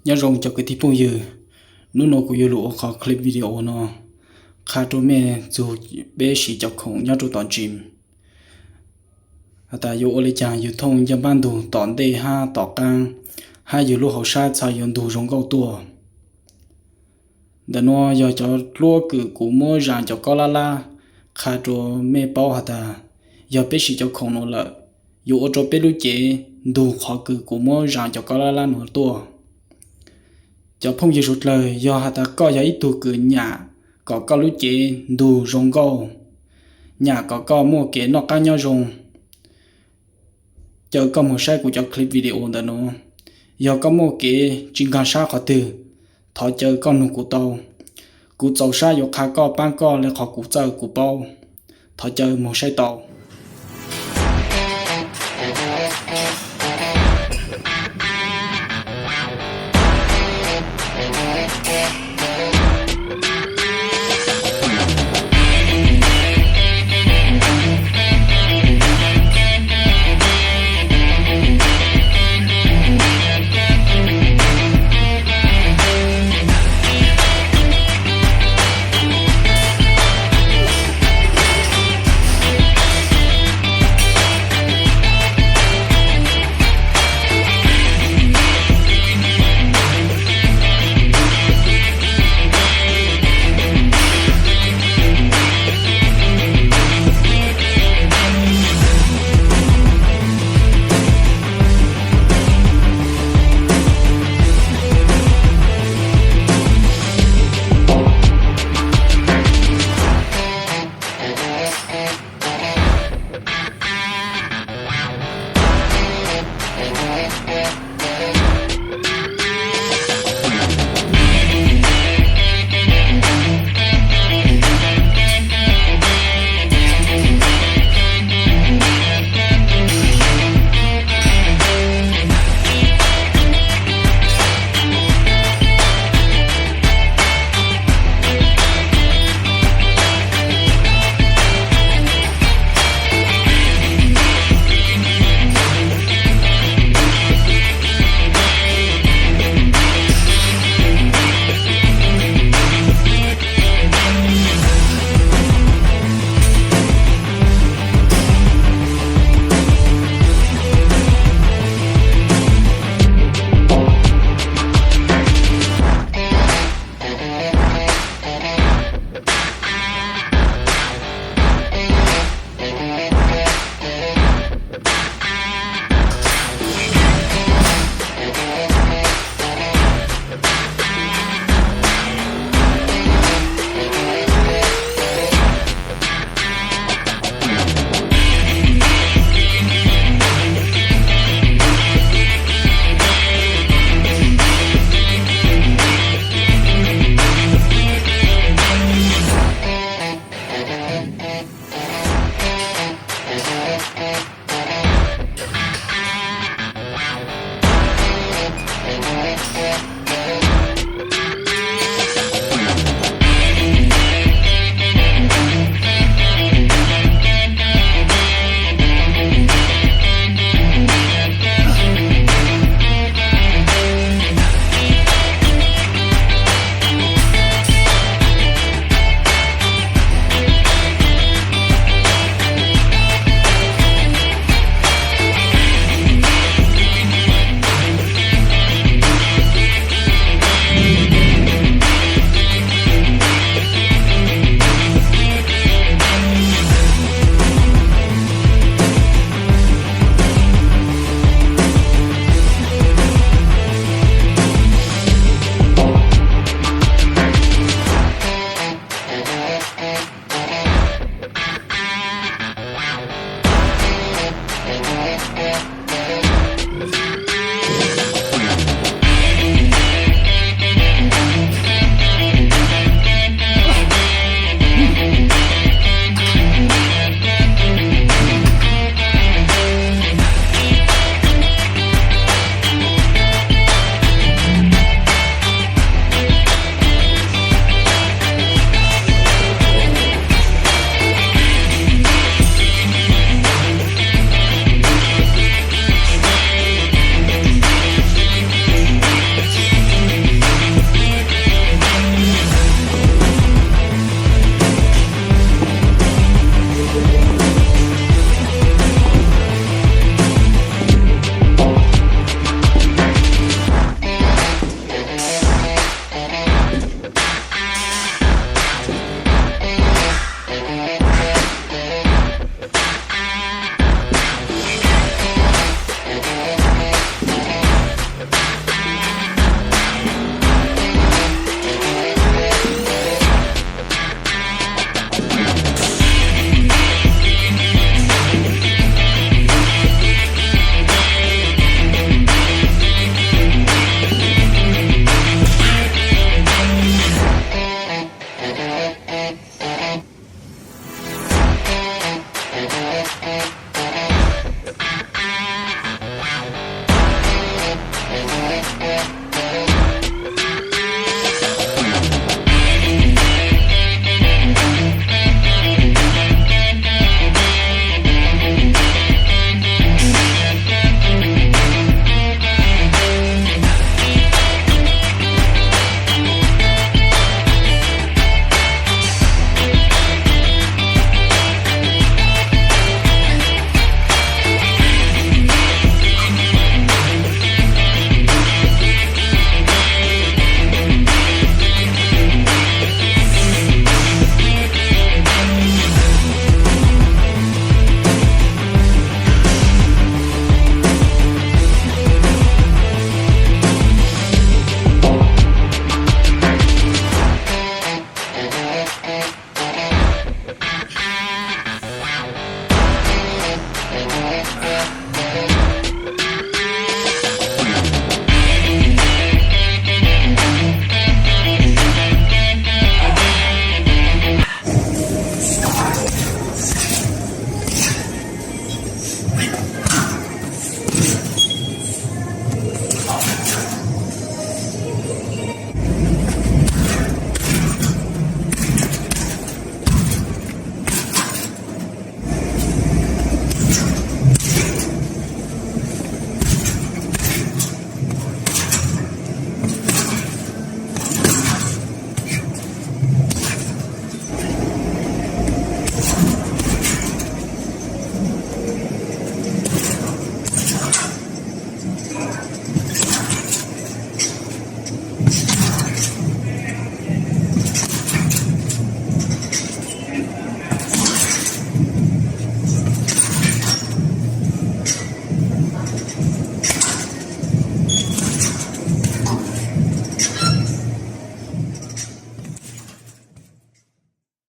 Nyob zoo cov kwv tij phooj ywg, hnub no kuv yuav lug ua qhov clip video no qha rua mej txug peb siv cov khoom nyob rua tom gym. Has tas yuav ua le caag yug thooj ncaaj npab ntug tom ntej hab tom qaab, hab yug lub hauv sab txhad yuav ntug zoo nkauj tuaj. Ntawm nuav yog cov dluab kws kuv muab zaam cov kob lab lab, qha rua mej paub has tas yog peb siv cov khoom nuav lawm, yuav ua rua peb lub cev ntug qhov kws kuv muab zaam cov kob lab lab nuav tuaj. Cov phooj ywg suav dlawg, yog has tas koj yog ib tug kws nyam kom koj lub cev ntug zoo nkauj, nyam kom koj muaj kev noj qaab nyob zoo, caw koj moog saib kuv cov clip video ntawm nuav. Yog koj muaj kev tsi nkaag sab qhov twg, thov caw koj nug kuv tau. Kuv txaus sab yuav qha koj, paab koj le qhov kuv txawj kuv paub. Thov caw moog saib tau.